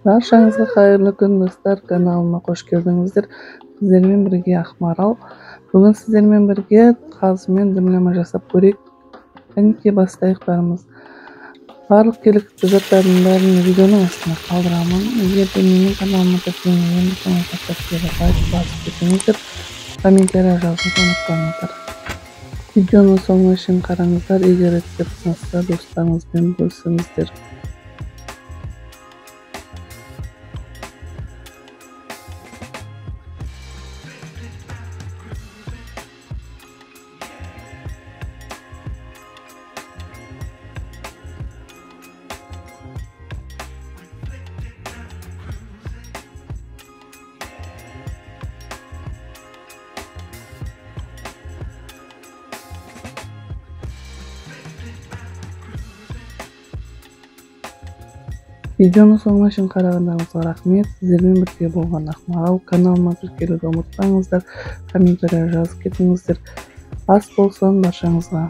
Баршаңызға қайырлы күн, достар! Каналыма қош келдіңіздер. Сіздермен бірге Ақмарал. Бүгін сіздермен бірге қазымен дімлеме жасап көрейік. Кәнекей, бастайық бәріміз. Барлық керекті заттардың бәрін видеоның астына қалдырамын. Егер де менің каналыма тіркелмеген болсаңыздар, тіркеліп, лайк басып кетіңіздер. Комментарий жазуды ұмытпаңыздар. Видеоның соңына шейін қараңыздар. Егер рецепт ұнаса, достарыңызбен бөлісіңіздер. Видеоның соңына шейін қарағандарыңызға рахмет. Сіздермен бірге болған Ақмарал. Каналыма тіркелуді ұмытпаңыздар. Комментарий жазып кетіңіздер. Ас болсын баршаңызға.